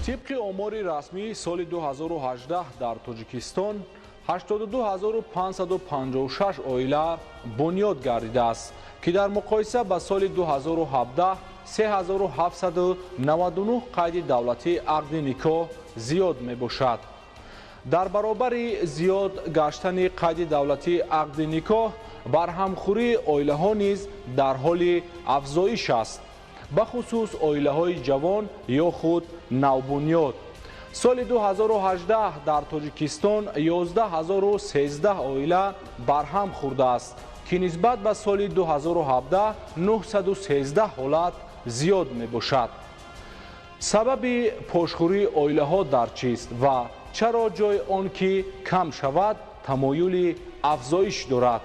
Тибқи омори расмии соли 2018 дар Тоҷикистон 82556 оила бунёд гардидааст, ки дар муқоиса ба соли 2017 3799 қайди давлатии ақди никоҳ зиёд мебошад. Дар баробари зиёд гаштани қайди давлатии ақди никоҳ, барҳамхӯрии оилаҳо низ дар ҳоли афзоиш аст, бахусус оилаҳои ҷавон ё худ навбунёд. Соли 2018 дар Тоҷикистон 11013 оила барҳам хӯрдааст, ки нисбат ба соли 2017 913 ҳолат зиёд мебошад. Сабаби пошхӯрии оилаҳо дар чист ва чаро ҷои он ки кам шавад тамоюли афзоиш дорад?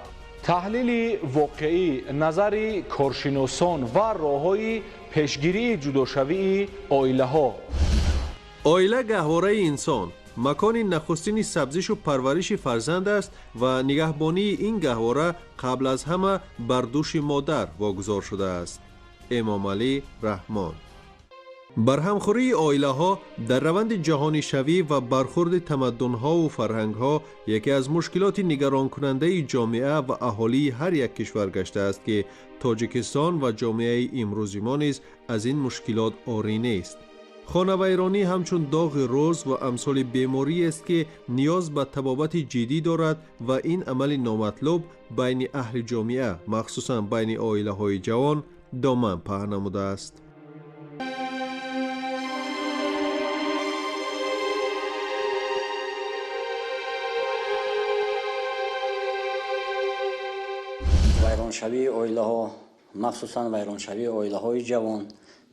Таҳлили воқеӣ, назари коршиносон ва роҳҳои пешгирии ҷудошавии оилаҳо. Оила гаҳвораи инсон, макони нахустини сабзишу парвариши фарзанд аст ва нигаҳбонии ин гаҳвора қабл аз ҳама бар дӯши модар вогузор шудааст. Эмомалӣ Раҳмон. Барҳамхӯрии оилаҳо дар раванди ҷаҳонишавӣ ва бархурди тамаддунҳову фарҳангҳо яке аз мушкилоти нигаронкунандаи ҷомеа ва аҳолии ҳар як кишвар гаштааст, ки Тоҷикистон ва ҷомеаи имрӯзи мо низ аз ин мушкилот орӣ нест. Хонавайронӣ ҳамчун доғи рӯз ва амсоли бемориест, ки ниёз ба табобати ҷиддӣ дорад ва ин амали номатлуб байни аҳли ҷомеа, махсусан байни оилаҳои ҷавон, доман паҳн намудааст. Вайроншавии оилаҳо, махсусан вайроншавии оилаҳои ҷавон,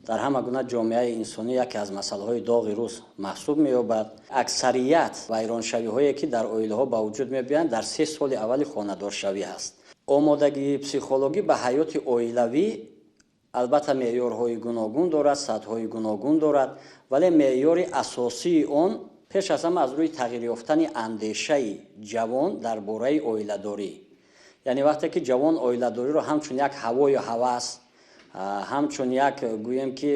дар ҳама гуна ҷомеаи инсонӣ яке аз масъалаҳои доғи рӯз маҳсуб меёбад. Аксарият вайроншавиҳое, ки дар оилаҳо ба вуҷуд меоянд, дар 3 соли аввали хонадоршавӣ аст. Омодагии психологӣ ба ҳаёти оилавӣ албатта меъёрҳои гуногун дорад, сатҳҳои гуногун дорад, вале меъёри асосии он пеш аз ҳама аз рӯи тағйир ёфтани андешаи ҷавон дар бораи оиладорӣ. Яъне вақте ки ҷавон оиладориро ҳамчун як ҳавою ҳавас, ҳамчун як, гӯем ки,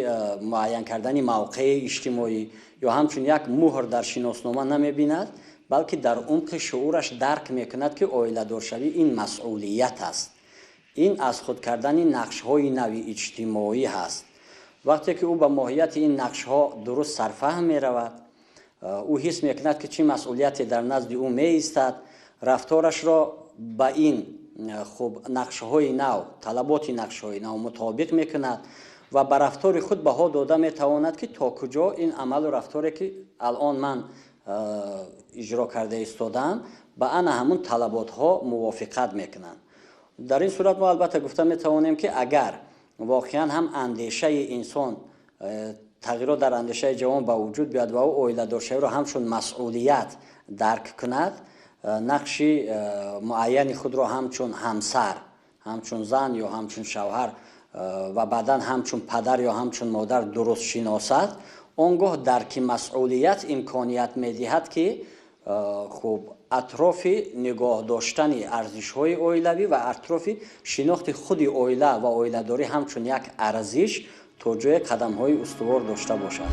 муайян кардани мавқеи иҷтимоӣ ё ҳамчун як муҳр дар шиноснома намебинад, балки дар умқи шуураш дарк мекунад, ки оиладоршавӣ ин масъулият аст, ин аз худ кардани нақшҳои нави иҷтимоӣ ҳаст. Вақте ки ӯ ба моҳияти ин нақшҳо дуруст сарфаҳм меравад, ӯ ҳис мекунад, ки чӣ масъулияте дар назди ӯ меистад, рафторашро ба ин хуб нақшҳои нав, талаботи нақшҳои нав мутобиқ мекунад ва ба рафтори худ баҳо дода метавонад, ки то куҷо ин амалу рафторе, ки алон ман иҷро карда истодаам, ба ана ҳамун талаботҳо мувофиқат мекунанд. Дар ин сурат мо албатта гуфта метавонем, ки агар воқеан ҳам андешаи инсон, тағйирот дар андешаи ҷавон ба вуҷуд биёяд ва ӯ оиладоршавиро ҳамчун масъулият дарк кунад, нақши муайяни худро ҳамчун ҳамсар, ҳамчун зан ё ҳамчун шавҳар ва баъдан ҳамчун падар ё ҳамчун модар дуруст шиносад, он гоҳ дарки масъулият имконият медиҳад, ки хуб атрофи нигоҳ доштани арзишҳои оилавӣ ва атрофи шинохти худи оила ва оиладорӣ ҳамчун як арзиш то ҷое қадамҳои устувор дошта бошад.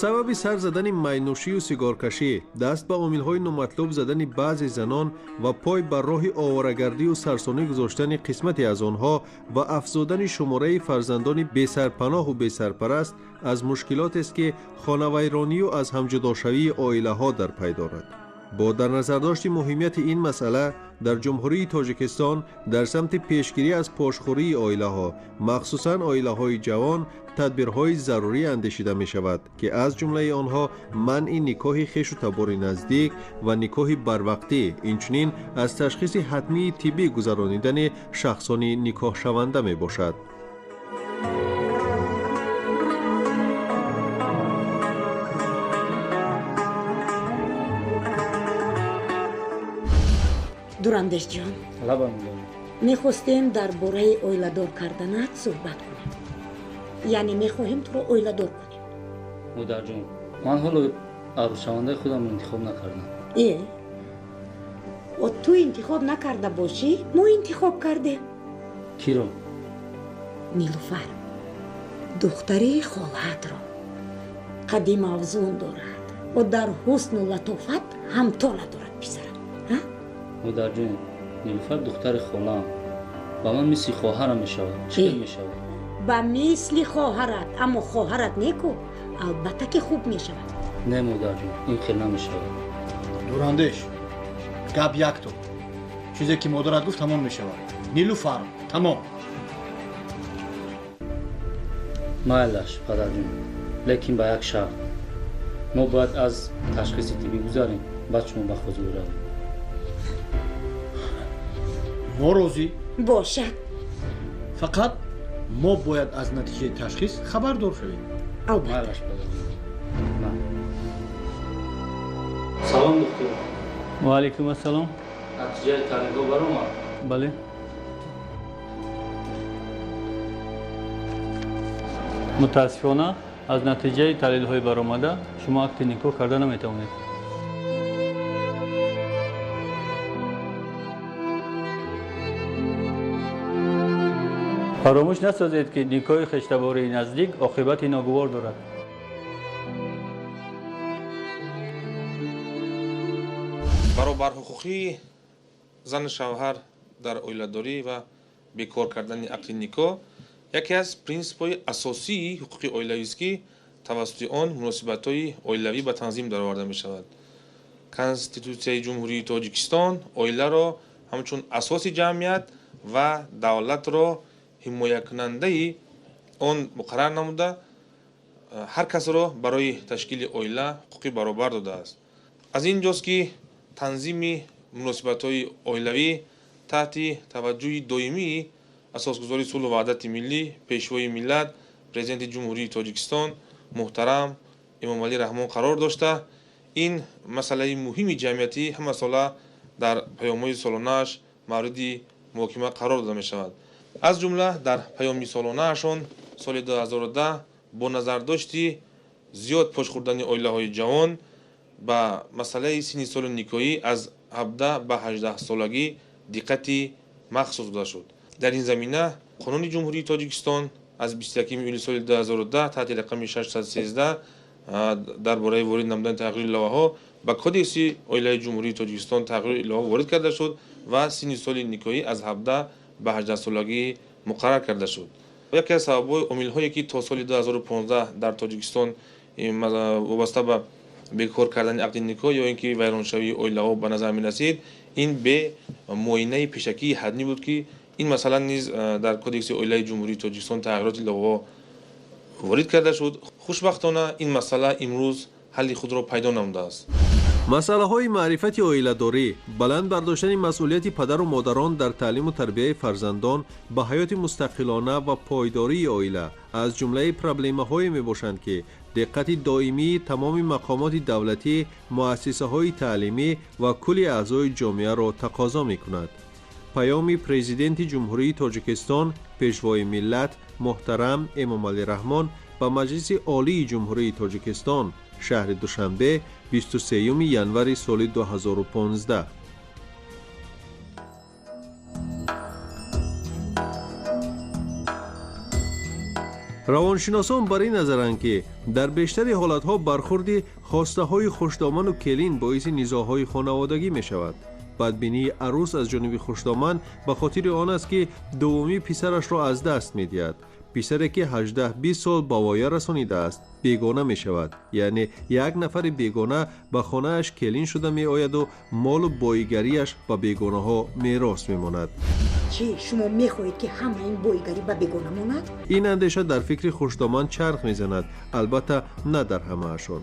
Сабаби сар задани майнӯшию сигоркашӣ, даст ба омилҳои номатлуб задани баъзе занон ва пой ба роҳи оварагардию сарсонӣ гузоштани қисмате аз онҳо ва афзудани шумораи фарзандони бесарпаноҳу бесарпараст аз мушкилотест, ки хонавайронию аз ҳамҷудошавии оилаҳо дар пай дорад. Бо дар назардошти муҳимияти ин масъала дар Ҷумҳурии Тоҷикистон дар самти пешгирӣ аз пошхӯрии оилаҳо, махсусан оилаҳои ҷавон, тадбирҳои зарурӣ андешида мешавад, ки аз ҷумлаи онҳо манъи никоҳи хешу табори наздик ва никоҳи барвақтӣ, инчунин аз ташхиси ҳатмии тиббӣ гузаронидани шахсони никоҳшаванда мебошад. Дурандешҷон, мехостем дар бораи оиладор карданат суҳбат кунем. Яъне мехоҳем туро оиладор кунем. Модарҷон, ман ҳоло арӯсшавандаи худамро интихоб накардам. Э, Ту интихоб накарда бошӣ, мо интихоб кардем. Киро? Нилуфар, духтари холаатро. Қадди мавзун дорад ва дар ҳусну латофат ҳамто надорад писарам. Модарҷон, Нилуфар духтари холаам, ба ман мисли хоҳарам мешавад. Чӣ хел мешавад? Ба мисли хоҳарат, аммо хоҳарат неку, албатта ки хуб мешавад. Не модарҷон, ин хел намешавад. Дурандеш, гап якто. Чизе ки модарат гуфт ҳамон мешавад. Нилуфар, тамом. Майлаш, падарҷон, лекин ба як шарт. Мо бояд аз ташхиси тиббӣ гузарем, баъд шумо ба хозир равед. Мо розӣ? Бошад. Фақат мо бояд аз натиҷаи ташхис хабардор шавем. Албатта. Майлаш, падарҷон. Салом, духтур. Ва алайкум ассалом. Натиҷаи таҳлилҳо баромад? Бале. Мутаассифона, аз натиҷаи таҳлилҳои баромада шумо акти никоҳ карда наметавонед. Фаромӯш насозед, ки никоҳи хештабории наздик оқибати ногувор дорад. Баробарҳуқуқии зану шавҳар дар оиладорӣ ва бекор кардани ақди никоҳ яке аз принсипҳои асосии ҳуқуқи оилавист, ки тавассути он муносибатҳои оилавӣ ба танзим дароварда мешавад. Конститутсияи Ҷумҳурии Тоҷикистон оиларо ҳамчун асоси ҷамъият ва давлатро ҳимоякунандаи он муқаррар намуда, ҳар касро барои ташкили оила ҳуқуқи баробар додааст. Аз ин ҷост, ки танзими муносибатҳои оилавӣ таҳти таваҷҷӯҳи доимии асосгузори сулҳу ваҳдати миллӣ, пешвои миллат, президенти Ҷумҳурии Тоҷикистон муҳтарам Эмомалӣ Раҳмон қарор дошта, ин масъалаи муҳими ҷамъиятӣ ҳамасола дар паёмҳои солонааш мавриди муҳокима қарор дода мешавад. Аз ҷумла дар паёми солонаашон соли 2010 бо назардошти зиёд пош хӯрдани оилаҳои ҷавон ба масъалаи синни соли никоҳӣ аз 17 ба 18 солагӣ диққати махсус дода шуд. Дар ин замина Қонуни Ҷумҳурии Тоҷикистон аз 21 июли соли 2010 таҳти рақами 613 дар бораи ворид намудани тағйири иловаҳо ба Кодекси оилаи Ҷумҳурии Тоҷикистон тағйири иловаҳо ворид карда шуд ва синни соли никоҳӣ аз 17 ба 18 солагӣ муқаррар карда шуд. Яке аз сабабҳои омилҳое, ки то соли 2015 дар Тоҷикистон вобаста ба бекор кардани ақди никоҳ ё ин ки вайроншавии оилаҳо ба назар мерасид, ин бе муоинаи пешакии ҳадмӣ буд, ки ин масъала низ дар Кодекси оилаи Ҷумҳурии Тоҷикистон тағйироти иловаҳо ворид карда шуд. Хушбахтона, ин масъала имрӯз ҳалли худро пайдо намудааст. Масъалаҳои маърифати оиладорӣ, баланд бардоштани масъулияти падару модарон дар таълиму тарбияи фарзандон ба ҳаёти мустақилона ва пойдории оила аз ҷумлаи проблемаҳое мебошанд, ки диққати доимии тамоми мақомоти давлатӣ, муассисаҳои таълимӣ ва кулли аъзои ҷомеаро тақозо мекунад. Паёми Президенти Ҷумҳурии Тоҷикистон, Пешвои миллат муҳтарам Эмомалӣ Раҳмон ба Маҷлиси Олии Ҷумҳурии Тоҷикистон, шаҳри Душанбе, 23 январи соли 2015. Равоншиносон бар ин назаранд, ки дар бештари ҳолатҳо бархурди хостаҳои хушдоману келин боиси низоъҳои хонаводагӣ мешавад. Бадбинии арӯс аз ҷониби хушдоман ба хотири он аст, ки дуввумӣ писарашро аз даст медиҳад. Писаре, ки 18-20 сол ба воя расонидааст, бегона мешавад, яъне як нафари бегона ба хонааш келин шуда меояду молу боигарияш ба бегонаҳо мерос мемонад. Чӣ, шумо мехоҳед, ки ҳама ин боигарӣ ба бегона монад? Ин андеша дар фикри хушдоман чарх мезанад, албатта на дар ҳамаашон.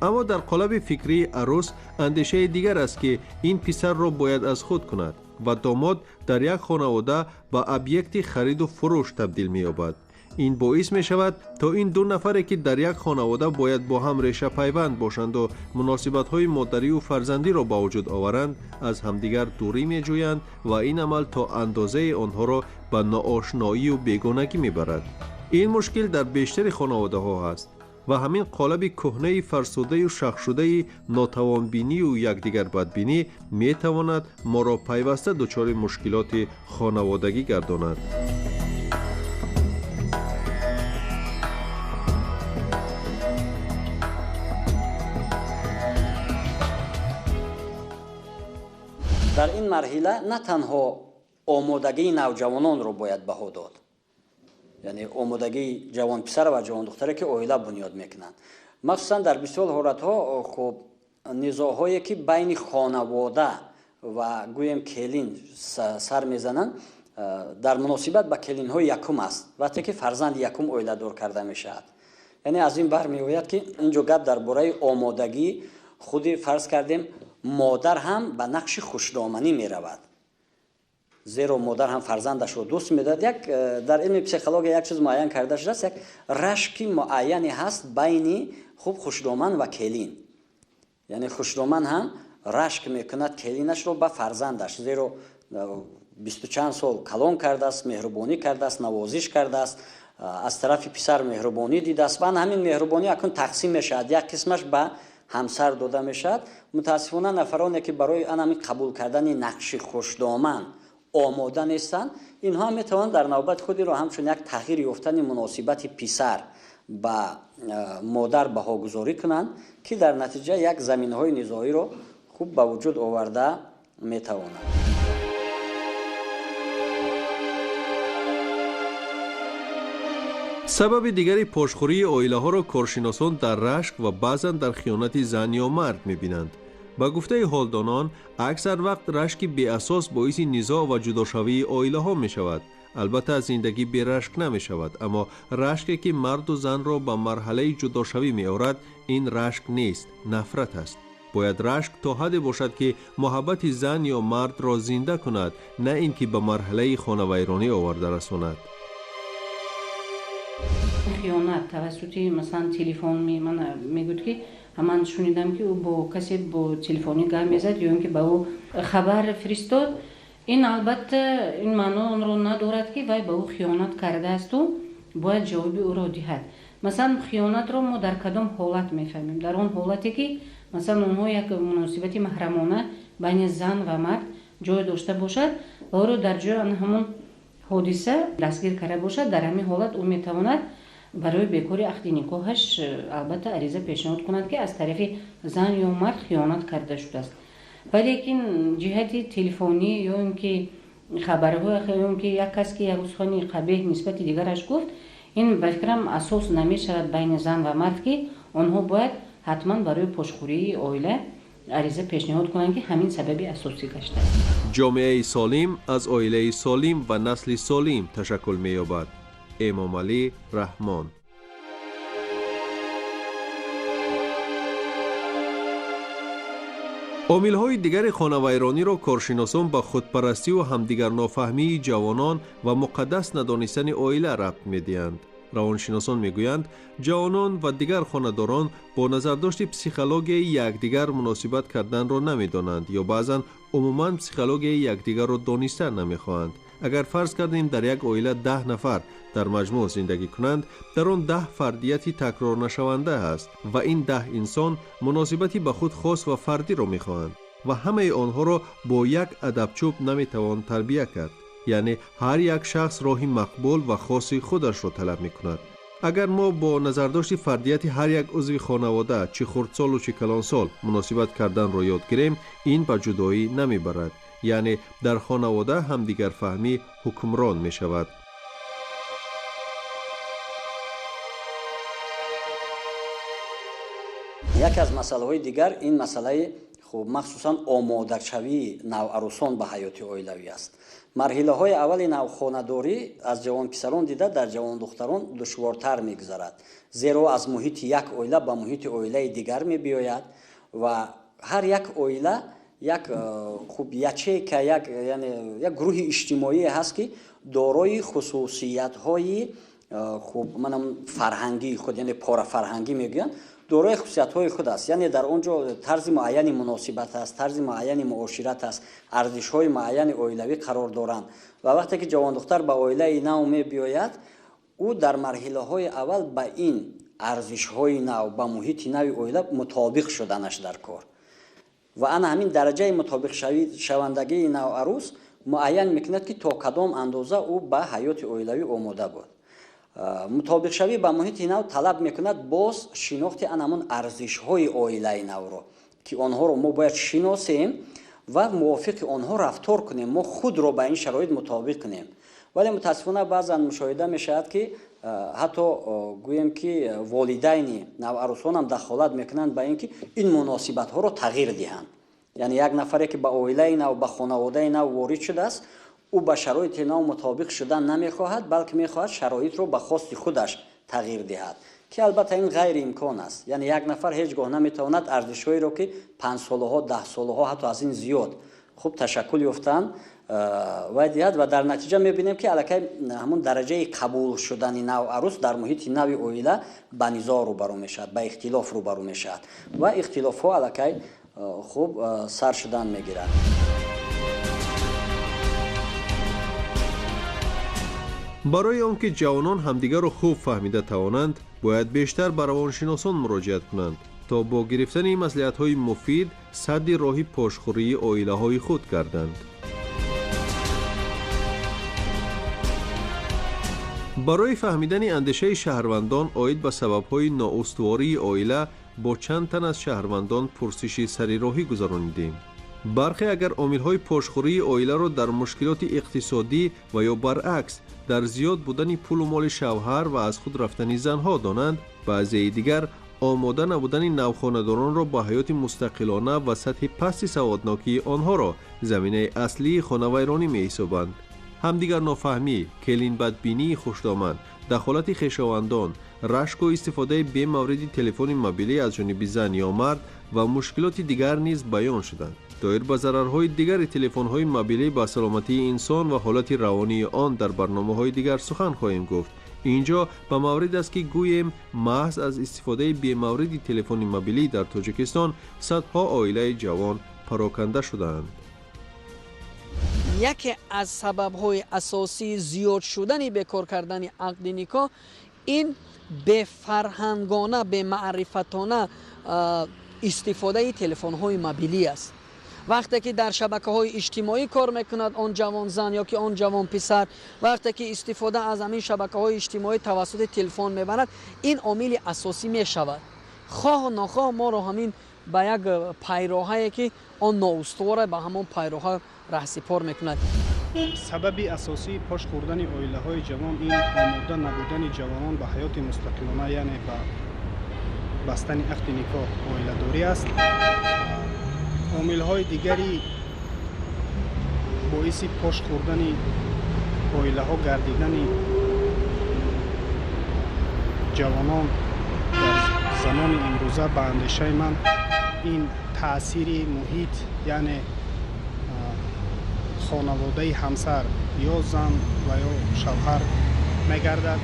Аммо дар қолаби фикрии арӯс андешаи дигар аст, ки ин писарро бояд аз худ кунад ва домод дар як хонавода ба объекти хариду фурӯш табдил меёбад. Ин боис мешавад, то ин ду нафаре, ки дар як хонавода бояд бо ҳам решапайванд бошанду муносибатҳои модарию фарзандиро ба вуҷуд оваранд, аз ҳамдигар дурӣ меҷӯянд ва ин амал то андозаи онҳоро ба ноошноию бегонагӣ мебарад. Ин мушкил дар бештари хонаводаҳо ҳаст. Ва ҳамин қолаби кӯҳнаи фарсудаю шахшудаи нотавонбинию якдигарбадбинӣ метавонад моро пайваста дучори мушкилоти хонаводагӣ гардонад. Дар ин марҳила на танҳо омодагии навҷавононро бояд баҳо дод, яъне омодагии ҷавонписар ва ҷавондухтаре, ки оила бунёд мекунанд. Махсусан дар бисёр ҳолатҳо хуб низоъҳое, ки байни хонавода ва гӯем келин сар мезананд, дар муносибат ба келинҳои якум аст, вақте ки фарзанди якум оиладор карда мешавад. Яъне аз ин бармеояд, ки ин ҷо гап дар бораи омодагии худи фарз кардем модар ҳам ба нақши хушдоманӣ меравад, зеро модар ҳам фарзандашро дӯст медорад. Як дар илми психология як чиз муайян карда шудааст, як рашки муайяне ҳаст байни хуб хушдоман ва келин. Яъне хушдоман ҳам рашк мекунад келинашро ба фарзандаш, зеро 20 чанд сол калон кардааст, меҳрубонӣ кардааст, навозиш кардааст, аз тарафи писар меҳрубонӣ дидааст ва ҳамин меҳрубонӣ акнун тақсим мешавад, як қисмаш ба ҳамсар дода мешавад. Мутаассифона, нафароне, ки барои ан ҳамин қабул кардани нақши хушдоман омода нестанд, инҳо метавонанд дар навбати худ инро ҳамчун як тағйир ёфтани муносибати писар ба модар баҳогузорӣ кунанд, ки дар натиҷа як заминаҳои низоиро хуб ба вуҷуд оварда метавонанд. Сабаби дигари пошхӯрии оилаҳоро коршиносон дар рашк ва баъзан дар хиёнати зан ё мард мебинанд. Ба гуфтаи ҳолдонон, аксар вақт рашки беасос боиси низоъ ва ҷудошавии оилаҳо мешавад. Албатта, зиндагӣ берашк намешавад, аммо рашке, ки марду занро ба марҳалаи ҷудошавӣ меорад, ин рашк нест, нафрат аст. Бояд рашк то ҳадде бошад, ки муҳаббати зан ё мардро зинда кунад, на ин ки ба марҳалаи хонавайронӣ оварда расонад. Хиёнат тавассути, масалан, телефон ман мегӯяд, ки ман шунидам, ки ӯ бо касе бо телефонӣ гап мезад ё ин ки ба ӯ хабар фиристод. Ин, албатта, ин маъно онро надорад, ки вай ба ӯ хиёнат кардаасту бояд ҷавоби ӯро диҳад. Масалан, хиёнатро мо дар кадом ҳолат мефаҳмем? Дар он ҳолате, ки, масалан, онҳо як муносибати маҳрамона байни зан ва мард ҷой дошта бошад ва ӯро дар ҷои ан ҳамон ҳодиса дастгир карда бошад. Дар ҳамин ҳолат ӯ метавонад барои бекори ақди никоҳаш, албатта, ариза пешниҳод кунад, ки аз тарафи зан ё мард хиёнат карда шудааст. Валекин ҷиҳати телефонӣ ё ин ки хабарҳо ё ин ки як кас, ки як сухани қабеҳ нисбати дигараш гуфт, ин, ба фикрам, асос намешавад байни зан ва мард, ки онҳо бояд ҳатман барои пошхӯрии оила ариза пешниҳод кунанд, ки ҳамин сабаби асосӣ гаштааст. Ҷомеаи солим аз оилаи солим ва насли солим ташаккул меёбад. Эмомалӣ Раҳмон. Омилҳои дигари хонавайрониро коршиносон ба худпарастиву ҳамдигарнофаҳмии ҷавонон ва муқаддас надонистани оила рабт медиҳанд. Равоншиносон мегӯянд, ҷавонон ва дигар хонадорон бо назардошти психологияи якдигар муносибат карданро намедонанд ё баъзан умуман психологияи якдигарро донистан намехоҳанд. Агар фарз кардем, дар як оила 10 нафар дар маҷмӯъ зиндагӣ кунанд, дар он 10 фардияти такрорнашаванда ҳаст ва ин 10 инсон муносибати ба худ хос ва фардиро мехоҳанд ва ҳамаи онҳоро бо як адабчӯб наметавон тарбия кард. Яъне ҳар як шахс роҳи мақбул ва хоси худашро талаб мекунад. Агар мо бо назардошти фардияти ҳар як узви хонавода, чӣ хурдсолу чӣ калонсол, муносибат карданро ёд гирем, ин ба ҷудоӣ намебарад. Яъне дар хонавода ҳамдигарфаҳмӣ ҳукмрон мешавад. Яке аз масъалаҳои дигар ин масъалаи хуб, махсусан омодашавии навъарусон ба ҳаёти оилавӣ аст. Марҳилаҳои аввали навхонадорӣ аз ҷавонписарон дида дар ҷавондухтарон душвортар мегузарад, зеро аз муҳити як оила ба муҳити оилаи дигар мебиёяд ва ҳар як оила як хуб ячейка, як, яъне як гурӯҳи иҷтимоие ҳаст, ки дорои хусусиятҳои хуб, манам фарҳангии худ, яъне порафарҳангӣ мегӯянд, дорои хусусиятҳои худ аст. Яъне дар он ҷо тарзи муайяни муносибат аст, тарзи муайяни муошират аст, арзишҳои муайяни оилавӣ қарор доранд. Ва вақте ки ҷавондухтар ба оилаи нав мебиёяд, ӯ дар марҳилаҳои аввал ба ин арзишҳои нав, ба муҳити нави оила мутобиқ шуданаш дар кор. Ва ана ҳамин дараҷаи мутобиқшавандагии наварӯс муайян мекунад, ки то кадом андоза ӯ ба ҳаёти оилавӣ омода буд. Мутобиқшавӣ ба муҳити нав талаб мекунад боз шинохти ан ҳамон арзишҳои оилаи навро, ки онҳоро мо бояд шиносем ва мувофиқи онҳо рафтор кунем, мо худро ба ин шароит мутобиқ кунем. Вале мутаассифона баъзан мушоҳида мешавад, ки ҳатто гӯем ки волидайни наварӯсонам дахолат мекунанд ба ин ки ин муносибатҳоро тағйир диҳанд. Яъне як нафаре ки ба оилаи нав, ба хонаводаи нав ворид шудааст, ӯ ба шароити нав мутобиқ шудан намехоҳад, балки мехоҳад шароитро ба хости худаш тағйир диҳад, ки албатта ин ғайриимкон аст. Яъне як нафар ҳеҷ гоҳ наметавонад арзишҳоеро, ки 5 солаҳо, 10 солаҳо, ҳатто аз ин зиёд хуб ташаккул ёфтанд, вай диҳад. Ва дар натиҷа мебинем, ки аллакай ҳамун дараҷаи қабул шудани наварӯс дар муҳити нави оила ба низоъ рӯбарӯ мешавад, ба ихтилоф рӯбарӯ мешавад ва ихтилофҳо аллакай хуб сар шудан мегирад. Барои он ки ҷавонон ҳамдигарро хуб фаҳмида тавонанд, бояд бештар ба равоншиносон муроҷиат кунанд, то бо гирифтани маслиҳатҳои муфид садди роҳи пошхӯрии оилаҳои худ гарданд. Барои фаҳмидани андешаи шаҳрвандон оид ба сабабҳои ноустувории оила бо чанд тан аз шаҳрвандон пурсиши сарироҳӣ гузаронидем. Бархе агар омилҳои пошхӯрии оиларо дар мушкилоти иқтисодӣ ва ё баръакс дар зиёд будани пулу моли шавҳар ва аз худ рафтани занҳо донанд, баъзеи дигар омода набудани навхонадоронро ба ҳаёти мустақилона ва сатҳи пасти саводнокии онҳоро заминаи аслии хонавайронӣ меҳисобанд. Ҳамдигарнофаҳмӣ, келинбадбинии хушдоман, дахолати хешовандон, рашку истифодаи бемавриди телефони мобилӣ аз ҷониби зан ё мард ва мушкилоти дигар низ баён шуданд. Доир ба зарарҳои дигари телефонҳои мобилӣ ба саломатии инсон ва ҳолати равонии он дар барномаҳои дигар сухан хоҳем гуфт. Инҷо ба маврид аст, ки гӯем, маҳз аз истифодаи бемавриди телефони мобилӣ дар Тоҷикистон садҳо оилаи ҷавон пароканда шудаанд. Яке аз сабабҳои асосии зиёд шудани бекор кардани ақди никоҳ ин бефарҳангона, бемаърифатона истифодаи телефонҳои мобилӣ аст. Вақте ки дар шабакаҳои иҷтимоӣ кор мекунад он ҷавонзан ё ки он ҷавонписар, вақте ки истифода аз ҳамин шабакаҳои иҷтимоӣ тавассути телефон мебарад, ин омили асосӣ мешавад. Хоҳу нохоҳ моро ҳамин ба як пайроҳае, ки он ноустувора, ба ҳамон пайроҳа раҳсипор мекунад. Сабаби асосии пош хӯрдани оилаҳои ҷавон ин омода набудани ҷавонон ба ҳаёти мустақилона, яъне ба бастани ақди никоҳ, оиладорӣ аст. Омилҳои дигари боиси пош хӯрдани оилаҳо гардидани ҷавонон дар замони имрӯза, ба андешаи ман, ин таъсири муҳит, яъне хонаводаи ҳамсар, ё зан ва ё шавҳар мегардад.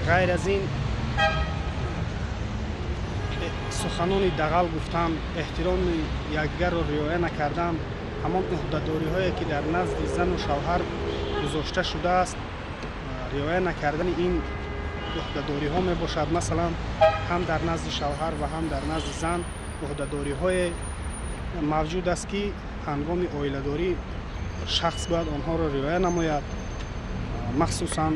Ғайр аз ин, суханони дағал гуфтан, эҳтироми якдигарро риоя накардан, ҳамон ӯҳдадориҳое, ки дар назди зану шавҳар гузошта шудааст, риоя накардани ин ӯҳдадориҳо мебошад. Масалан, ҳам дар назди шавҳар ва ҳам дар назди зан ӯҳдадориҳое мавҷуд аст, ки ҳангоми оиладорӣ шахс бояд онҳоро риоя намояд. Махсусан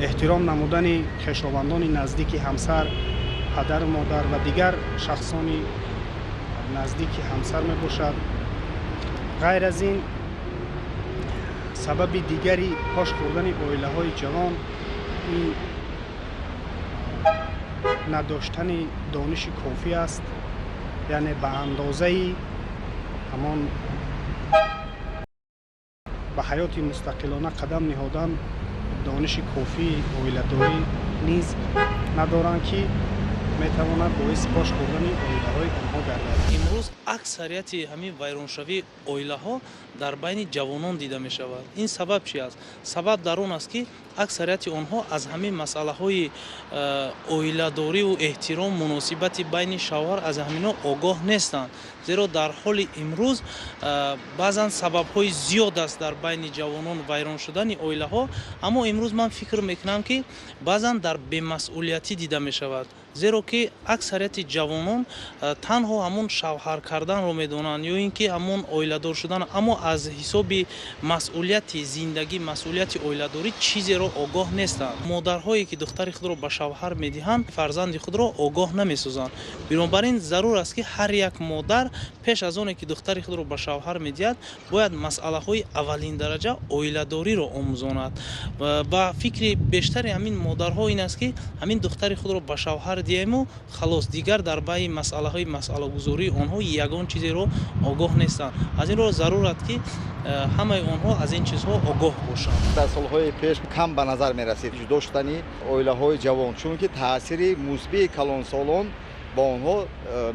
эҳтиром намудани хешовандони наздики ҳамсар, падару модар ва дигар шахсони наздики ҳамсар мебошад. Ғайр аз ин, сабаби дигари пош хӯрдани оилаҳои ҷавон ин надоштани дониши кофӣ аст, яъне ба андозаи ҳамон ба ҳаёти мустақилона қадам ниҳодан дониши кофии оиладорӣ низ надоранд, ки метавонад боиси пош хӯрдани оилаҳои онҳо гардад. Имрӯз аксарияти ҳамин вайроншавии оилаҳо дар байни ҷавонон дида мешавад. Ин сабаб чи аст? Сабаб дар он аст, ки аксарияти онҳо аз ҳамин масъалаҳои оиладориву эҳтиром, муносибати байни шавҳар, аз ҳаминҳо огоҳ нестанд. Зеро дар ҳоли имрӯз баъзан сабабҳои зиёд аст дар байни ҷавонон вайрон шудани оилаҳо, аммо имрӯз ман фикр мекунам, ки баъзан дар бемасъулиятӣ дида мешавад, зеро ки аксарияти ҷавонон танҳо ҳамон шавҳар карданро медонанд ё ин ки ҳамон оиладор шудан, аммо аз ҳисоби масъулияти зиндагӣ, масъулияти оиладорӣ чизеро огоҳ нестанд. Модарҳое ки духтари худро ба шавҳар медиҳанд, фарзанди худро огоҳ намесозанд. Бинобар ин зарур аст, ки ҳар як модар пеш аз оне ки духтари худро ба шавҳар медиҳад, бояд масъалаҳои аввалин дараҷа оиладориро омӯзонад. Ба фикри бештари ҳамин модарҳо ин аст, ки ҳамин духтари худро ба шавҳар диҳему халос, дигар дар байни масъалаҳои масъалагузории онҳо ягон чизеро огоҳ нестанд. Аз ин рӯ зарур аст, ки ҳамаи онҳо аз ин чизҳо огоҳ бошанд. Дар солҳои пеш кам ба назар мерасид ҷудо шудани оилаҳои ҷавон, чунки таъсири мусбии калонсолон ба онҳо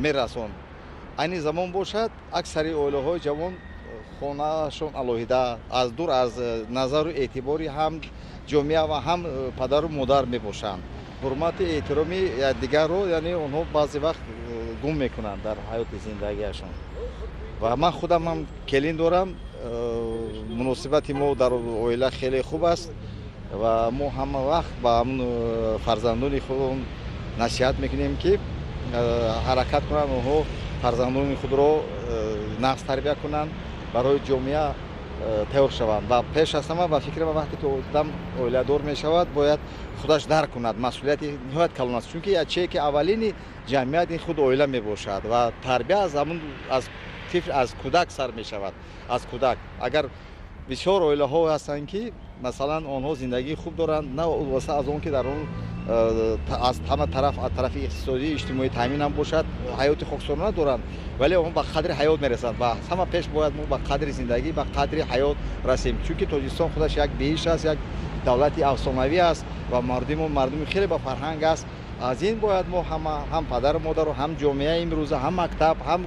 мерасонд. Айни замон бошад, аксари оилаҳои ҷавон хонаашон алоҳида, аз дур аз назару эътибори ҳам ҷомеа ва ҳам падару модар мебошанд. Ҳурмати эҳтироми якдигарро, яъне онҳо баъзе вақт гум мекунанд дар ҳаёти зиндагиашон. Ва ман худам ҳам келин дорам, муносибати мо дар оила хеле хуб аст ва мо ҳама вақт ба ҳамн фарзандони худон насиҳат мекунем, ки ҳаракат кунанд, онҳо фарзандони худро нағз тарбия кунанд, барои ҷомеа тайёр шаванд. Ва пеш аз ҳама, ба фикри ман, вақте ки одам оиладор мешавад, бояд худаш дарк кунад масъулияти ниҳоят калон аст, чунки ячее ки аввалини ҷамъият ин худ оила мебошад ва тарбия аз ҳамун аз тифл, аз кӯдак сар мешавад, аз кӯдак. Агар бисёр оилаҳо ҳастанд, ки масалан онҳо зиндагии хуб доранд, на вобаста аз он ки дар он аз ҳама тараф, аз тарафи иқтисодӣ, иҷтимоӣ таъмин ҳам бошад, ҳаёти хоксорона доранд, вале онҳо ба қадри ҳаёт мерасанд. Ва ҳама пеш бояд мо ба қадри зиндагӣ, ба қадри ҳаёт расем, чунки Тоҷикистон худаш як беҳишт аст, як давлати афсонавӣ аст ва мардуми мардуми хеле ба фарҳанг аст. Аз ин бояд мо ҳама, ҳам падару модару, ҳам ҷомеаи имрӯза, ҳам мактаб, ҳам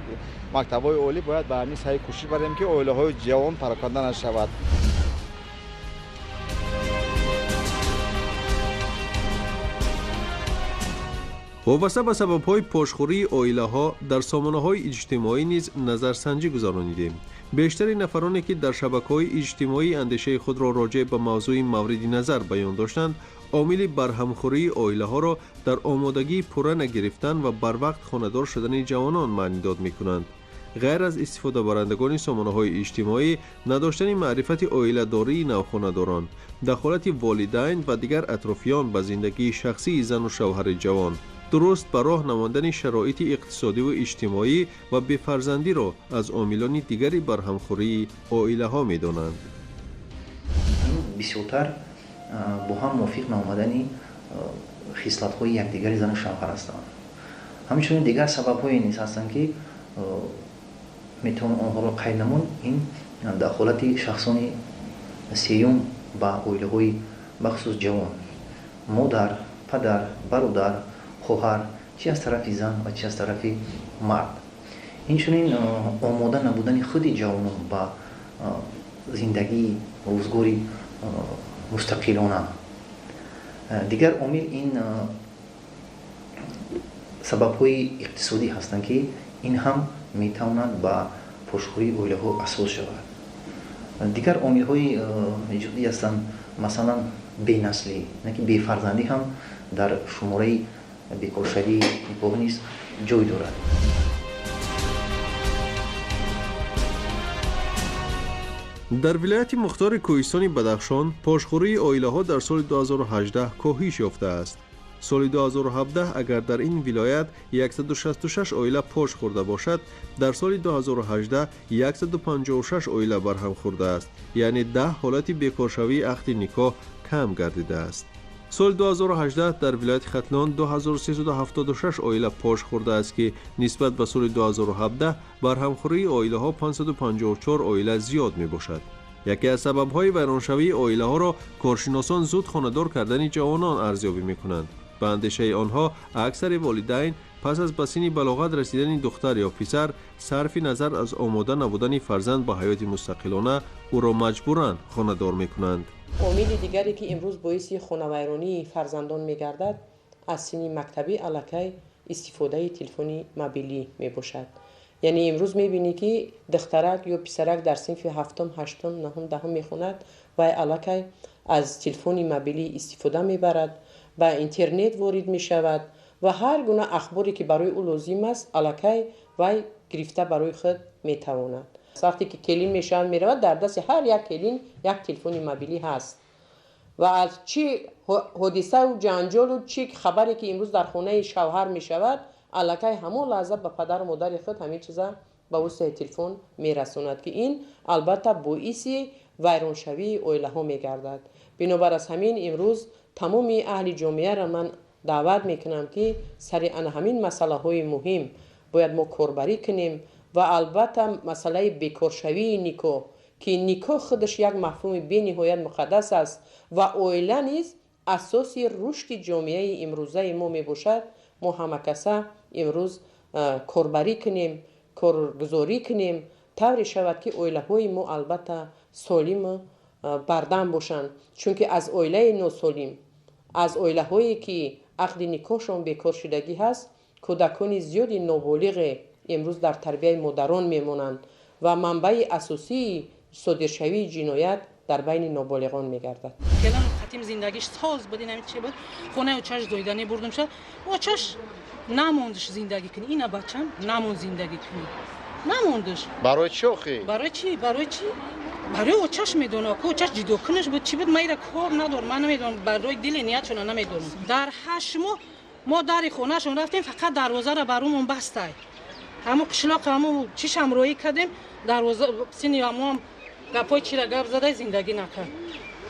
мактабҳои олӣ бояд ба ҳамин саъй кӯшиш барем, ки оилаҳои ҷавон пароканда нашавад. Вобаста ба сабабҳои пошхӯрии оилаҳо дар сомонаҳои иҷтимоӣ низ назарсанҷӣ гузаронидем. Бештари нафароне, ки дар шабакаҳои иҷтимоӣ андешаи худро роҷеъ ба мавзӯи мавриди назар баён доштанд, омили барҳамхӯрии оилаҳоро дар омодагии пурра нагирифтан ва барвақт хонадор шудани ҷавонон маънидод мекунанд. Ғайр аз истифодабарандагони сомонаҳои иҷтимоӣ, надоштани маърифати оиладории навхонадорон, дахолати волидайн ва дигар атрофиён ба зиндагии шахсии зану шавҳари ҷавон, дуруст ба роҳ намондани шароити иқтисодиву иҷтимоӣ ва бефарзандиро аз омилони дигари барҳамхӯрии оилаҳо медонанд. Бисёртар бо ҳам мувофиқ наомадани хислатҳои якдигари зану шавҳар ҳастанд. Ҳамчунин дигар сабабҳое низ ҳастанд, ки метавон онҳоро қайд намуд. Ин дахолати шахсони сеюм ба оилаҳои бахусус ҷавон, модар, падар, бародар, хоҳар, чи аз тарафи зан ва чи аз тарафи мард. Инчунин омода набудани худи ҷавонон ба зиндагии рӯзгори мустақилона. Дигар омил ин сабабҳои иқтисодӣ ҳастанд, ки ин ҳам метавонад ба пошхӯрии оилаҳо асос шавад. Дигар омилҳои ҷуддӣ ҳастанд, масалан бенаслӣ, ки бефарзандӣ ҳам дар шумораи бекоршавии никоҳ низ ҷой дорад. Дар вилояти мухтори кӯҳистони Бадахшон пошхӯрии оилаҳо дар соли 2018 коҳиш ёфтааст. Соли 2017 агар дар ин вилоят 166 оила пош хӯрда бошад, дар соли 2018 156 оила барҳам хӯрдааст, яъне 10 ҳолати бекоршавии ақди никоҳ кам гардидааст. Соли 2018 дар вилояти Хатлон 2376 оила пош хӯрдааст, ки нисбат ба соли 2017 барҳамхӯрии оилаҳо 554 оила зиёд мебошад. Яке аз сабабҳои вайроншавии оилаҳоро коршиносон зуд хонадор кардани ҷавонон арзёбӣ мекунанд. Ба андешаи онҳо, аксари волидайн пас аз ба синни балоғат расидани духтар ё писар, сарфи назар аз омода набудани фарзанд ба ҳаёти мустақилона, ӯро маҷбуран хонадор мекунанд. Омили дигаре, ки имрӯз боиси хонавайронии фарзандон мегардад, аз синни мактабӣ аллакай истифодаи телефони мобилӣ мебошад. Яъне имрӯз мебинӣ, ки духтарак ё писарак дар синфи ҳафтум, ҳаштум, наҳум, даҳум мехонад, вай аллакай аз телефони мобилӣ истифода мебарад, ба интернет ворид мешавад ва ҳар гуна ахборе, ки барои ӯ лозим аст, аллакай вай гирифта барои худ метавонад. Вақте ки келин мешавад, меравад, дар дасти ҳар як келин як телефони мобилӣ ҳаст ва аз чӣ ҳодисаву ҷанҷолу чӣ хабаре, ки имрӯз дар хонаи шавҳар мешавад, аллакай ҳамон лаҳза ба падару модари худ ҳамин чиза ба воситаи телефон мерасонад, ки ин албатта боиси вайроншавии оилаҳо мегардад. Бинобар аз ҳамин имрӯз тамоми аҳли ҷомеаро ман даъват мекунам, ки сари ана ҳамин масъалаҳои муҳим бояд мо корбарӣ кунем ва албатта масъалаи бекоршавии никоҳ, ки никоҳ худаш як мафҳуми бениҳоят муқаддас аст ва оила низ асоси рушди ҷомеаи имрӯзаи мо мебошад, мо ҳамакаса имрӯз корбарӣ кунем, коргузорӣ кунем, тавре шавад, ки оилаҳои мо албатта солиму бардам бошанд. Чунки аз оилаи носолим, аз оилаҳое, ки ақди никоҳшон бекоршудагӣ ҳаст, кӯдакони зиёди ноболиғе имрӯз дар тарбияи модарон мемонанд ва манбаи асосии содиршавии ҷиноят дар байни ноболиғон мегардад. Келан қатим зиндагиш соз буд, ин чи буд, хонаи очаш доида небурдумша, очаш намондш зиндагӣ кунӣ, ина бачам намонд зиндагӣ кунӣ, намондш. Барои чӣ охи? Барои чӣ? Барои чӣ? Барои очаш медонам, ку очаш ҷидо кунаш буд, чӣ буд, ман ира кор надорам, ман намедонам, барои дили ниятшона намедонам. Дар 8 моҳ мо дари хонаашон рафтем, фақат дарвозаро барумон бастай. Ҳамо қишлоқ, ҳамо чишам роҳӣ кардем, дарвоза сини ҳамоам гапҳои чира гап задай, зиндагӣ накард.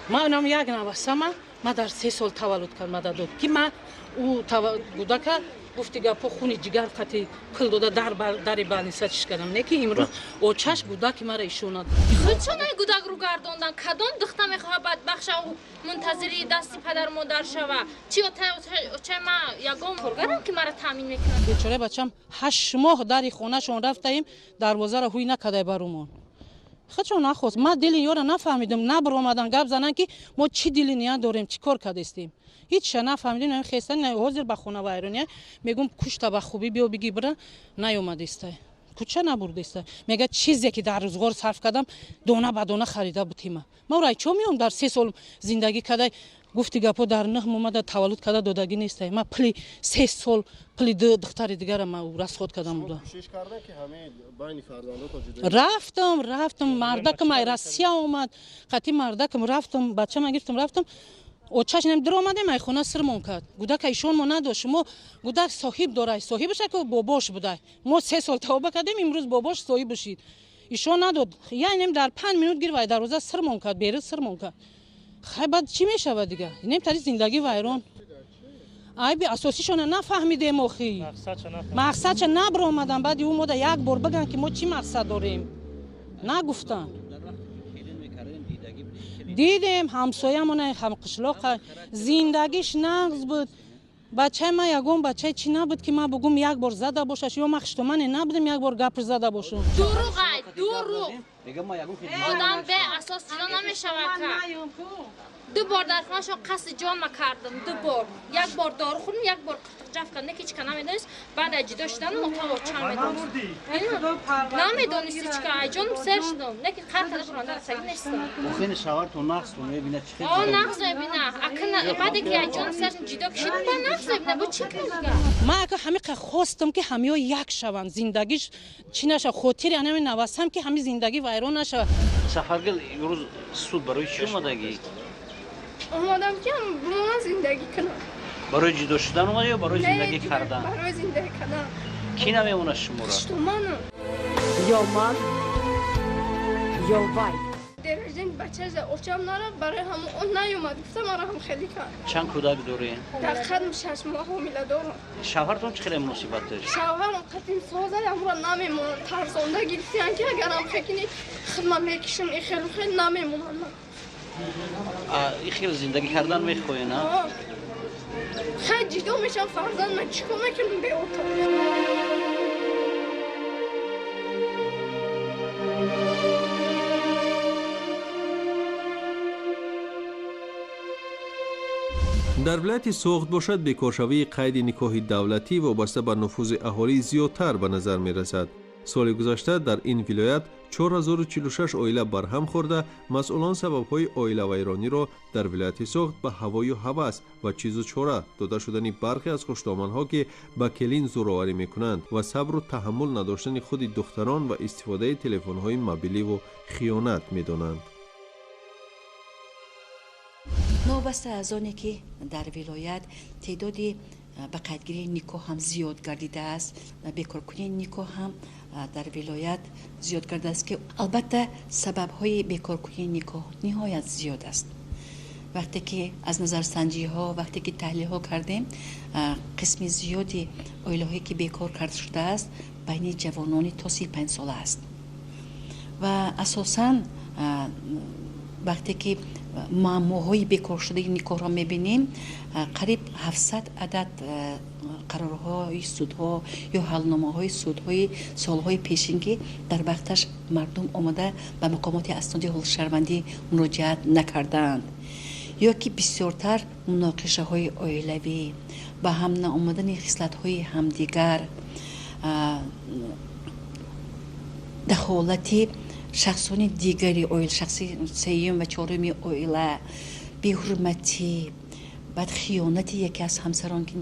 Ман як навасама, ман дар 3 сол таваллуд кард, мада дод, ки ман ӯ кӯдака, гуфти гапҳо, хуни ҷигар қати пул дода дар дари больница чиш кардам, не ки имрӯз очаш гудаки мара ишонад. Худшон ай гудак рӯ гардондан. Кадом духта мехоҳад бадбахт шава, мунтазири дасти падару модар шава? Чи очаи ма ягон коргарам, ки мара таъмин мекунад? Бечораи бачам 8 моҳ дари хонашон рафтаем, дарвозаро ҳуй накардай барумон, худшон нахост. Ман дили ёра нафаҳмидам, набаромадан гап занан, ки мо чӣ дили ният дорем, чӣ кор кардастем, ҳичша нафаҳмидем. Хестан ҳозир ба хона вайрония мегум, кушта ба хубӣ биё биги бира, наёмадистай, куча набурдиста. Мега, чизе ки дар рӯзғор сарф кардам, дона ба дона харида будима. Ма рай чо меом, дар 3 сол зиндагӣ кардай, гуфти гапо, дар 9 моҳ таваллуд карда додагӣ нестай. Ма пули 3 сол, пули ду духтари дигара ма расход кардам буда. Рафтам, рафтам, мардакам ай Россия омад, қати мардакам рафтам, бачама гирифтам, рафтам. Очаш нем даромадем, ай хона сирмон кард. Гудака ишон мо надошт. Шумо гудак соҳиб дорай, соҳибаша ки бобош будай. Мо 3 сол тавба кардем, имрӯз бобош соҳиб бошид. Ишон надод. Яънем дар 5 минут гирифт, ай дарвоза сирмон кард, берӣ сирмон кард. Хай, баъд чӣ мешавад дига? Нем тари зиндагӣ вайрон. Айби асосишона нафаҳмидем охи. Мақсадша набаромадан. Баъди ӯ мода як бор биган, ки мо чӣ мақсад дорем. Нагуфтанд. Дидем, ҳамсоямона, ҳамқишлоқа, зиндагиш нағз буд. Бачаи ман ягон бачаи чӣ набуд, ки ман бугум, як бор зада бошаш, ё ман хиштомане набудем, як бор гапш зада бошум. Дурӯғ ай, дурӯғ. Одам беасос ҷудо намешавад. Ка ду бор дар хонашон қасди ҷонма кардам, ду бор. Як бор дору хӯрдам, як бор қиртиқҷаф кардам, не ки ҳеч ка намедонист. Баъд аз ҷудо шуданам отава чанд медонист, намедонист ҳеч ка. Ай ҷонам сер шудам, не ки қар карда буранда расагӣ нестам. Охини шавҳартон нақс мебинад, чӣ хел? О, нақс мебина. Акна баъде ки ай ҷонам сер шудам, ҷудо кишидам, ба нақс мебина, бо чӣ кунам дига? Ман ака ҳамиқа хостам, ки ҳамиё як шаванд, зиндагиш чӣ нашавад, хотири анами навасам, ки ҳами зиндагӣ вайрон нашавад. Сафаргул, имрӯз суд барои чӣ омадагӣ? Омадам, ки бимонам, зиндагӣ кунам. Барои ҷудо шудан омадӣ ё барои зиндагӣ кардан? Барои зиндагӣ кардан. Кӣ намемонад шуморо? Штуману. Ё ман, ё вай. Дерожден бачаша очам нарафт, барои ҳамон он наёмад, гуфта маро ҳам хеле кард. Чанд кӯдак доред? Дар қадм 6 моҳ ҳомила дорам. Шавҳартон чӣ хеле муносибат дошт? Шавҳарам қатим соза, амро намемонад, тарсонда гирифтиян, ки агарам хекини хидмат мекишам, и хелу хел намемонад. И хел зиндагӣ кардан мехоҳед, на? Хай, ҷидо мешам, фарзанд ман чӣ кор мекунам беото? Дар вилояти Суғд бошад, бекоршавии қайди никоҳи давлатӣ вобаста ба нуфузи аҳолӣ зиёдтар ба назар мерасад. Соли гузашта дар ин вилоят 4046 оила барҳам хӯрда, масъулон сабабҳои оилавайрониро дар вилояти Суғд ба ҳавою ҳавас ва чизу чора дода шудани бархе аз хушдоманҳо, ки ба келин зӯроварӣ мекунанд, ва сабру таҳаммул надоштани худи духтарон ва истифодаи телефонҳои мобиливу хиёнат медонанд. Новобаста аз оне ки дар вилоят теъдоди ба қайдгирии никоҳ ҳам зиёд гардидааст, бекоркунии никоҳ ҳам дар вилоят зиёд гардидааст, ки албатта сабабҳои бекоркунии никоҳ ниҳоят зиёд аст. Вақте ки аз назарсанҷиҳо, вақте ки таҳлилҳо кардем, қисми зиёди оилаҳое ки бекор карда шудааст, байни ҷавонони то 35 сола аст. Ва асосан вақте ки муаммоҳои бекоршудаи никоҳро мебинем, қариб 700 адад қарорҳои судҳо ё ҳалномаҳои судҳои солҳои пешин, ки дар вақташ мардум омада ба мақомоти асноди ҳолати шаҳрвандӣ муроҷиат накардаанд, ё ки бисёртар муноқишаҳои оилавӣ, ба ҳам наомадани хислатҳои ҳамдигар, дахолати шахсони дигари оила, шахси сеюм ва чоруми оила, беҳурматӣ, баъд хиёнати яке аз ҳамсарон, ки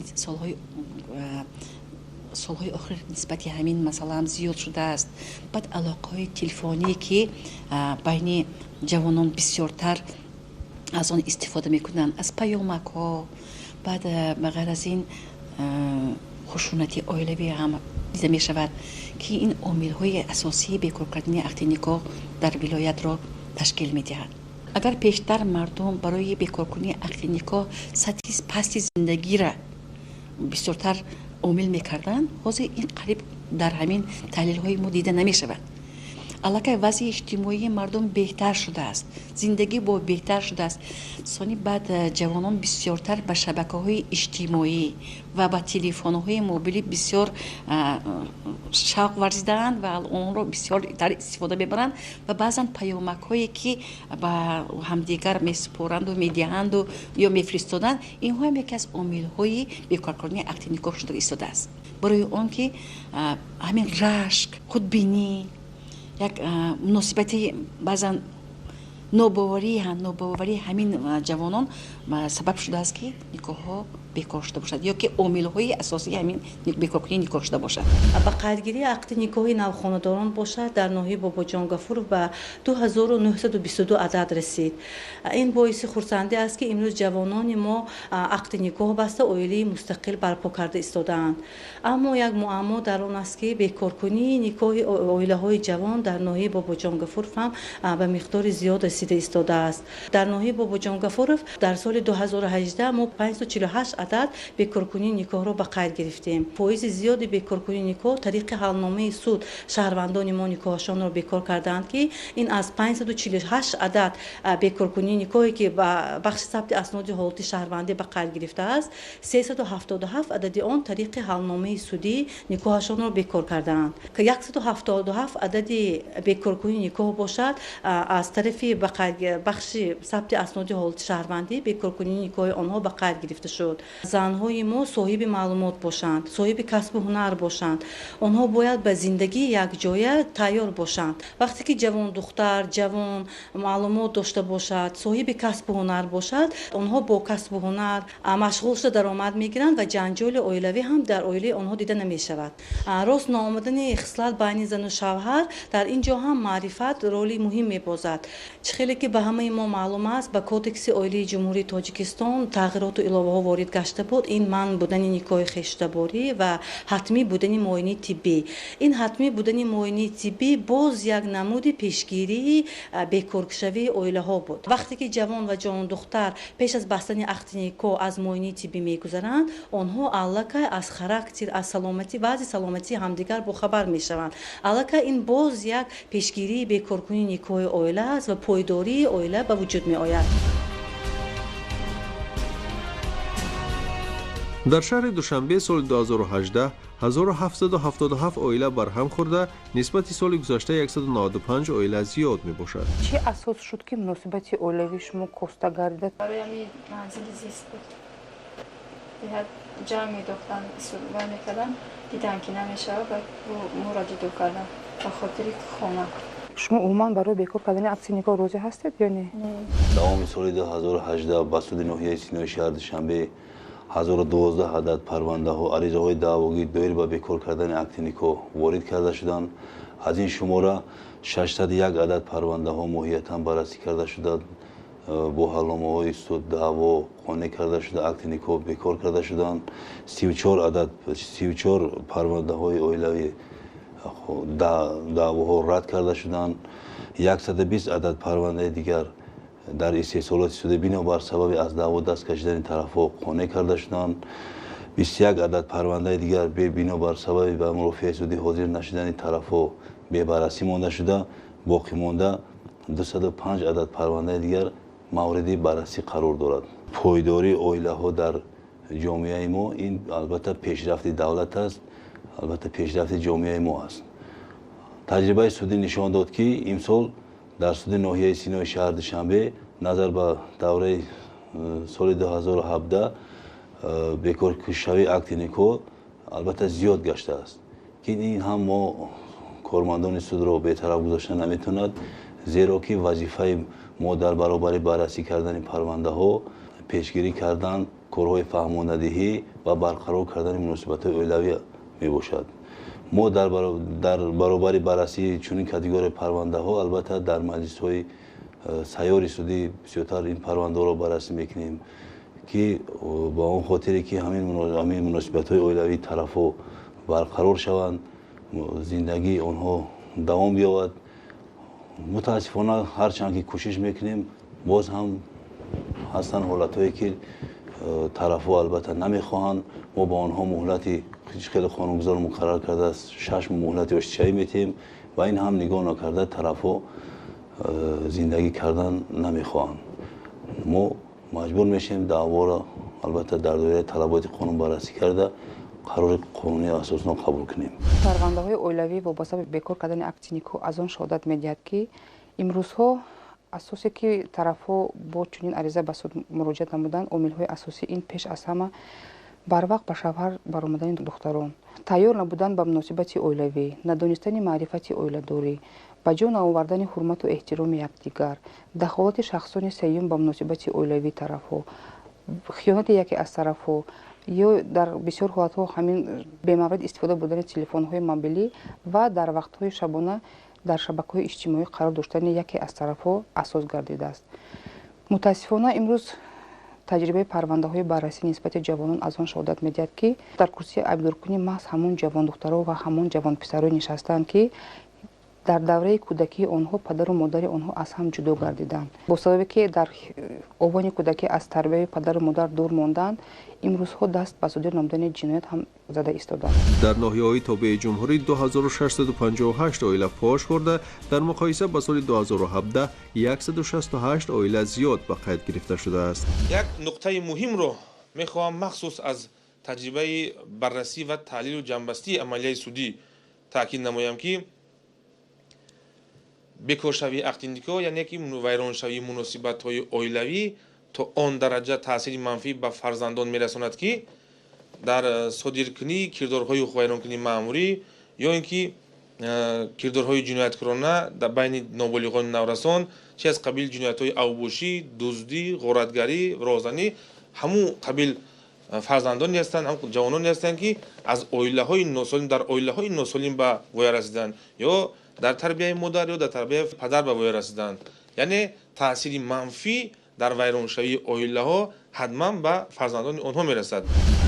солҳои охир нисбати ҳамин масъала ҳам зиёд шудааст, баъд алоқаҳои телефоние, ки байни ҷавонон бисёртар аз он истифода мекунанд, аз паёмакҳо, баъд ба ғайр аз ин хушунати оилавӣ ҳам дида мешавад, ки ин омилҳои асосии бекор кардани ақди никоҳ дар вилоятро ташкил медиҳад. Агар пештар мардум барои бекоркунии ақди никоҳ сатҳи пасти зиндагиро бисёртар омил мекарданд, ҳозир ин қариб дар ҳамин таҳлилҳои мо дида намешавад. Аллакай вазъи иҷтимоии мардум беҳтар шудааст, зиндагӣ бо беҳтар шудааст. Сони баъд ҷавонон бисёртар ба шабакаҳои иҷтимоӣ ва ба телефонҳои мобилӣ бисёр шавқ варзидаанд ва онро бисёртар истифода мебаранд ва баъзан паёмакҳое, ки ба ҳамдигар месупоранду медиҳанду ё мефиристоданд, инҳо ҳам яке аз омилҳои бекоркунии ақди никоҳ шуда истодааст. Барои он ки ҳамин рашк, худбинӣ, як муносибати баъзан нобоварии ҳамин ҷавонон сабаб шудааст, ки никоҳҳо бекор шуда бошад ё ки омилҳои асосии ҳамин бекоркунии никоҳ шуда бошад. Ба қайдгирии ақди никоҳи навхонадорон бошад, дар ноҳияи Бобоҷон Гафуров ба 2922 адад расид. Ин боиси хурсандӣ аст, ки имрӯз ҷавонони мо ақди никоҳ баста, оилаи мустақил барпо карда истодаанд. Аммо як муаммо дар он аст, ки бекоркунии никоҳи оилаҳои ҷавон дар ноҳияи Бобоҷон Гафуров ҳам ба миқдори зиёд расида истодааст. Дар ноҳияи Бобоҷон Гафуров дар соли 2018 мо 548 адад бекоркунии никоҳро ба қайд гирифтем. Фоизи зиёди бекоркунии никоҳ тариқи ҳалномаи суд шаҳрвандони мо никоҳашонро бекор кардаанд, ки ин аз 548 адад бекоркунии никоҳе, ки ба бахши сабти асноди ҳолати шаҳрвандӣ ба қайд гирифтааст, 377 адади он тариқи ҳалномаи судӣ никоҳашонро бекор кардаанд. 177 адади бекоркунии никоҳ бошад, аз тарафи бахши сабти асноди ҳолати шаҳрвандӣ бекоркунии никоҳи онҳо ба қайд гирифта шуд. Занҳои мо соҳиби маълумот бошанд, соҳиби касбу ҳунар бошанд. Онҳо бояд ба зиндагии якҷоя тайёр бошанд. Вақте ки ҷавон духтар, ҷавон маълумот дошта бошад, соҳиби касбу ҳунар бошад, онҳо бо касбу ҳунар машғул шуда даромад мегиранд ва ҷанҷоли оилавӣ ҳам дар оилаи онҳо дида намешавад. Рост наомадани хислат байни зану шавҳар дар ин ҷо ҳам маърифат роли муҳим мебозад. Чӣ хеле ки ба ҳамаи мо маълум аст, ба Кодекси оилаи Ҷумҳурии Тоҷикистон тағйироту иловаҳо ворид гашта буд. Ин манъ будани никоҳи хештаборӣ ва ҳатмӣ будани муоинаи тиббӣ. Ин ҳатмӣ будани муоинаи тиббӣ боз як намуди пешгирии бекоршавии оилаҳо буд. Вақте ки ҷавон ва ҷавондухтар пеш аз бастани ақди никоҳ аз муоинаи тиббӣ мегузаранд, онҳо аллакай аз характер, аз саломатӣ, вазъи саломатии ҳамдигар бохабар мешаванд. Аллакай ин боз як пешгирии бекоркунии никоҳи оила аст ва пойдории оила ба вуҷуд меояд. Дар шаҳри Душанбе соли 2018 1777 оила барҳам хӯрда, нисбати соли гузашта 195 оила зиёд мебошад. Чӣ асос шуд, ки муносибати оилавии шумо коста гардида? Барои ҳамин манзили зист буд. Беҳад ҷамъ медохтан, суҳбат мекардан, дидан ки намешавад, баъд моро ҷудо кардан. Ба хотири хона. Шумо умуман барои бекор кардани акди никоҳ розӣ ҳастед ё не? Давоми соли 2018 ба суди ноҳияи Синои шаҳри Душанбе 1012 адад парвандаҳо, аризаҳои даъвогӣ доир ба бекор кардани акди никоҳ ворид карда шуданд. Аз ин шумора 601 адад парвандаҳо моҳиятан баррасӣ карда шуда, бо ҳалномаҳои суд даъво қонеъ карда шуда, акди никоҳ бекор карда шуданд. 34 адад, 34 парвандаҳои оилавӣ даъвоҳо рад карда шуданд. 120 адад парвандаи дигар дар истеҳсолоти судӣ бинобар сабаби аз даъво даст кашидани тарафҳо қонеъ карда шуданд. 21 адад парвандаи дигар бинобар сабаби ба мурофиаи судӣ ҳозир нашудани тарафҳо бебаррасӣ монда шуда, боқӣ монда 205 адад парвандаи дигар мавриди баррасӣ қарор дорад. Пойдории оилаҳо дар ҷомеаи мо ин албатта пешрафти давлат аст, албатта пешрафти ҷомеаи мо аст. Таҷрибаи судӣ нишон дод, ки имсол дар суди ноҳияи Синои шаҳри Душанбе назар ба давраи соли 2017 бекоршавии акди никоҳ албатта зиёд гаштааст, ки ин ҳам мо кормандони судро бетараф гузошта наметавонад, зеро ки вазифаи мо дар баробари баррасӣ кардани парвандаҳо пешгирӣ кардан, корҳои фаҳмондадиҳӣ ва барқарор кардани муносибатҳои оилавӣ мебошад. Мо дар баробари баррасии чунин категорияи парвандаҳо албатта дар маҷлисҳои сайёри судӣ бисёртар ин парвандаҳоро баррасӣ мекунем, ки ба он хотире ки ҳамин муносибатҳои оилавии тарафҳо барқарор шаванд, зиндагии онҳо давом биёбад. Мутаассифона, ҳарчанд ки кӯшиш мекунем, боз ҳам ҳастанд ҳолатҳое ки тарафҳо албатта намехоҳанд. Мо ба онҳо муҳлати хеле қонунгузор муқаррар кардааст, 6 моҳ муҳлати оштишавӣ метиҳем ва ин ҳам нигоҳ накарда тарафҳо зиндагӣ кардан намехоҳанд. Мо маҷбур мешавем даъворо албатта дар доираи талаботи қонун баррасӣ карда қарори қонунии асоснок қабул кунем. Парвандаҳои оилавӣ вобаста ба бекор кардани акди никоҳ аз он шаҳодат медиҳад, ки имрӯзҳо асосе ки тарафҳо бо чунин ариза ба суд муроҷиат намуданд, омилҳои асосӣ ин пеш аз ҳама барвақт ба шавҳар баромадани духтарон, тайёр набудан ба муносибати оилавӣ, надонистани маърифати оиладорӣ, ба ҷо наовардани ҳурмату эҳтироми якдигар, дахолати шахсони сеюм ба муносибати оилавии тарафҳо, хиёнати яке аз тарафҳо ё дар бисёр ҳолатҳо ҳамин бемаврид истифода бурдани телефонҳои мобилӣ ва дар вақтҳои шабона дар шабакаҳои иҷтимоӣ қарор доштани яке аз тарафҳо асос гардидааст. Мутаассифона, имрӯз таҷрибаи парвандаҳои баррасӣ нисбати ҷавонон аз он шаҳодат медиҳад, ки дар курсии айбдоркунӣ маҳз ҳамон ҷавондухтаро ва ҳамон ҷавонписаро нишастаанд, ки дар давраи кӯдакии онҳо падару модари онҳо аз ҳам ҷудо гардиданд. Бо сабабе ки дар овони кӯдакӣ аз тарбияи падару модар дур монданд, имрӯзҳо даст ба содир намудани ҷиноят ҳам зада истоданд. Дар ноҳияҳои тобеи ҷумҳурӣ 2658 оила пош хӯрда, дар муқоиса ба соли 2017 168 оила зиёд ба қайд гирифта шудааст. Як нуқтаи муҳимро мехоҳам махсус аз таҷрибаи баррасӣ ва таҳлилу ҷамъбастии амалияи судӣ таъкид намоям, ки бекоршавии ақди никоҳ, яъне ки вайроншавии муносибатҳои оилавӣ то он дараҷа таъсири манфӣ ба фарзандон мерасонад, ки дар содиркунии кирдорҳои ҳуқуқвайронкунии маъмурӣ ё ин ки кирдорҳои ҷинояткорона дар байни ноболиғони наврасон, чи аз қабили ҷиноятҳои авбошӣ, дуздӣ, ғоратгарӣ, роҳзанӣ, ҳамун қабил фарзандоне ҳастанд, ҳамун ҷавононе ҳастанд, ки аз оилаҳои носолим, дар оилаҳои носолим ба воя расиданд ё дар тарбияи модар ё дар тарбияи падар ба воя расиданд. Яъне таъсири манфӣ дар вайроншавии оилаҳо ҳатман ба фарзандони онҳо мерасад.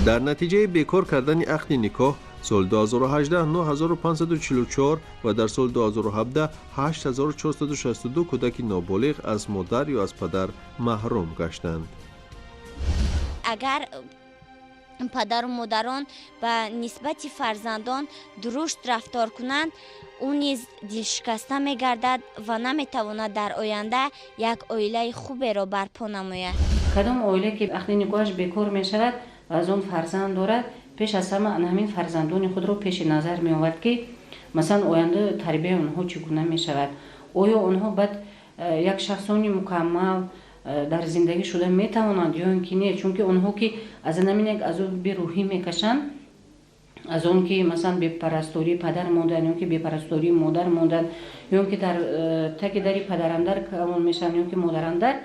Дар натиҷаи бекор кардани ақди никоҳ соли 2018 9544 ва дар соли 2017 8462 кӯдаки ноболиғ аз модар ё аз падар маҳрум гаштанд. Агар падару модарон ба нисбати фарзандон дурушт рафтор кунанд, ӯ низ дилшикаста мегардад ва наметавонад дар оянда як оилаи хуберо барпо намояд. Кадом оила ки ақди никоҳаш бекор мешавад ва аз он фарзанд дорад, пеш аз ҳама ҳамин фарзандони худро пеши назар меовард, ки масалан оянда тарбияи онҳо чӣ гуна мешавад, оё онҳо баъд як шахсони мукаммал дар зиндагӣ шуда метавонанд ё ин ки не, чунки онҳо ки аз ҳамин як азоби рӯҳӣ мекашанд, Аз он ки, масалан, бепарастории падар мондан ё ки бепарастории модар мондан, ё ки дар таги дари падарандар калон мешаванд ё ки модарандар,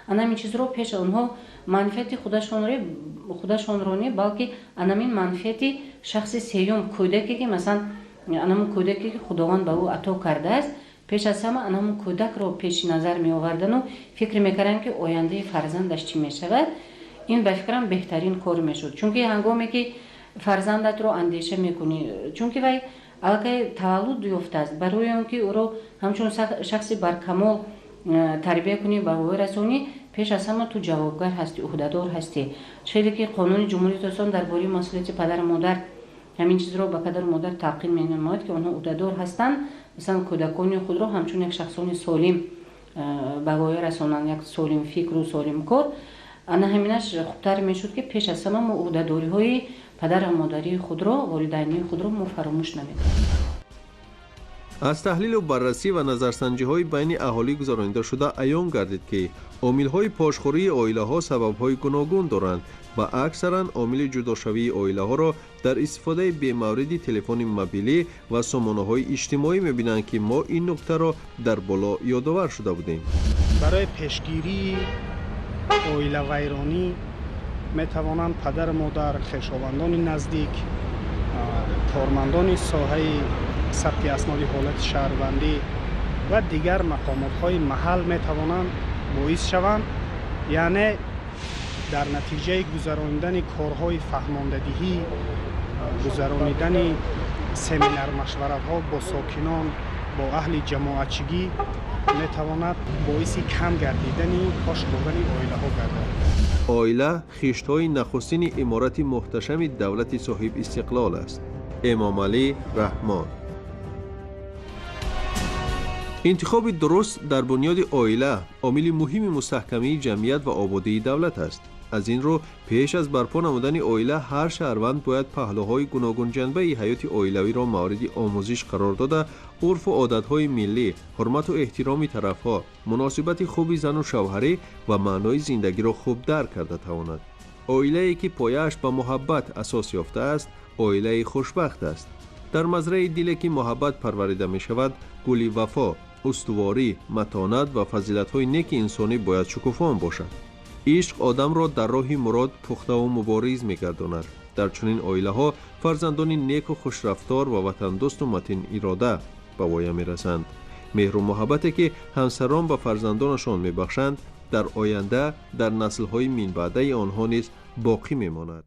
анамин чизро пеш онҳо манфиати худашонро не, балки анамин манфиати шахси сеюм, кӯдаке ки, масалан, анамун кӯдаке ки Худованд ба ӯ ато кардааст, пеш аз ҳама анамун кӯдакро пеши назар меовардану фикр мекарданд, ки ояндаи фарзандаш чӣ мешавад. Ин, ба фикрам, беҳтарин кор мешуд, чунки ҳангоме ки фарзандатро андеша мекунӣ, чунки вай аллакай таваллуд ёфтааст, барои он ки ӯро ҳамчун шахси баркамол тарбия кунӣ, ба воя расонӣ, пеш аз ҳама ту ҷавобгар ҳастӣ, ӯҳдадор ҳастӣ. Хеле ки Қонуни Ҷумҳурии Тоҷикистон дар бораи масъулияти падару модар ҳамин чизро ба падару модар талқин менамояд, ки онҳо ӯҳдадор ҳастанд, масалан, кӯдакони худро ҳамчун як шахсони солим ба воя расонанд, як солимфикру солимкор. Ана ҳаминаш хубтар мешуд, ки пеш аз ҳама мо ӯҳдадориҳои падару модарии худро, волидайнии худро мо фаромӯш намекунем. Аз таҳлилу баррасӣ ва назарсанҷиҳои байни аҳолӣ гузаронидашуда аён гардид, ки омилҳои пошхӯрии оилаҳо сабабҳои гуногун доранд ва аксаран омили ҷудошавии оилаҳоро дар истифодаи бемавриди телефони мобилӣ ва сомонаҳои иҷтимоӣ мебинанд, ки мо ин нуктаро дар боло ёдовар шуда будем. Барои пешгирии оилавайронӣ метавонанд падару модар, хешовандони наздик, кормандони соҳаи сабти асноди ҳолати шаҳрвандӣ ва дигар мақомотҳои маҳал метавонанд боис шаванд, яъне дар натиҷаи гузаронидани корҳои фаҳмондадиҳӣ, гузаронидани семинар машваратҳо бо сокинон, бо аҳли ҷамоатчигӣ метавонад боиси кам гардидани пош хӯрдани оилаҳо гардад. Оила хиштҳои нахустини иморати муҳташами давлати соҳибистиқлол аст. Эмомалӣ Раҳмон. Интихоби дуруст дар бунёди оила омили муҳими мустаҳкамии ҷамъият ва ободии давлат аст. Аз ин рӯ, пеш аз барпо намудани оила ҳар шаҳрванд бояд паҳлӯҳои гуногунҷанбаи ҳаёти оилавиро мавриди омӯзиш қарор дода, урфу одатҳои миллӣ, ҳурмату эҳтироми тарафҳо, муносибати хуби зану шавҳарӣ ва маънои зиндагиро хуб дарк карда тавонад. Оилае ки пояаш ба муҳаббат асос ёфтааст, оилаи хушбахт аст. Дар мазраи диле ки муҳаббат парварида мешавад, гули вафо, устуворӣ, матонат ва фазилатҳои неки инсонӣ бояд шукуфон бошад. Ишқ одамро дар роҳи мурод пухтаву мубориз мегардонад. Дар чунин оилаҳо фарзандони неку хушрафтор ва ватандӯсту матинирода ба воя мерасанд. Меҳру муҳаббате ки ҳамсарон ба фарзандонашон мебахшанд, дар оянда дар наслҳои минбаъдаи онҳо низ боқӣ мемонад.